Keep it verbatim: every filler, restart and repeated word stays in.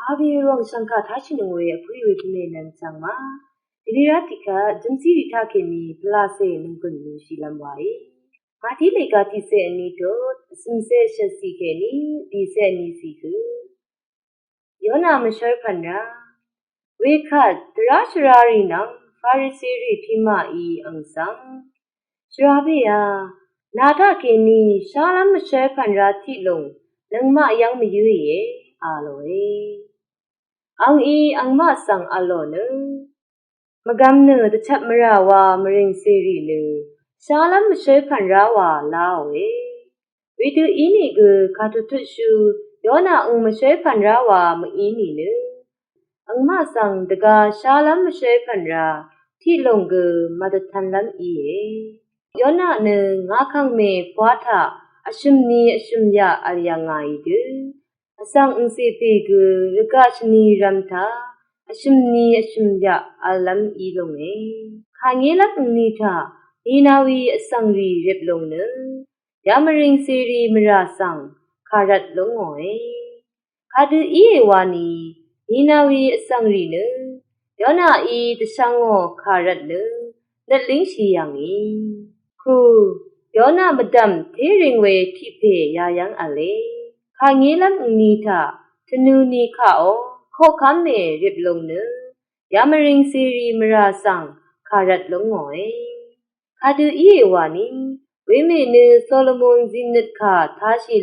Avi rong shangka tashi nungwe apui we pime nan changma. Dini rati ka jumsi rita keni pelase nungkun nushi lamwai. Mati lega tise ani to, simse shasi keni, dise ani siku. Yona mashar panra. Wekat, tera sharari nang, Farisiri tima i angsang. Shrabeya, nata keni, shalam mashar panra tilong, nangma yang mayuye, aloe. Ang i angma sang alone. Mvgvm nø dvchvp mvrà wa mvring sèrì nø shalam mvshøl pv̀nrá wa láòe. Wedø ínìgø kàtututshú Yona ang mvshøl pv̀nrá wa mv-í nìnø angmaq svng dvga shalam mvshøl pv̀nrá tiqlòng gø mvdvtv̄nlv́m íe. Yona nø ngakvngmè pwá taq vshø̀m ni vshø̀m yaq vl yà ngàì dø vsvng angcè pè gø rvgaq shvni rv̄m taq vshø̀m ni vshø̀m yaq v̄llv́m í lúnge. Kàngélv́m angni taq Ninawi vsvngrì rip lúng nø yamvring cèrì mvrà svng kàrvt lúngòe. Kadø íe wani Ninawi vsvngrì nø Yonaí dvshvngò kàrvt nø nøt língshì yv̀ngì. Ku Yona mvdv̀m téring we tiq pè yayv́ng v̄le. Kàngélv́m angni taq tvnuni kaq ó koqkv́m mè rip lúng nø yamvring cèrì mvrà svng kàrvt lúngòe. Kadø íe wani wemè nø Solomon zìnnøt kà tashì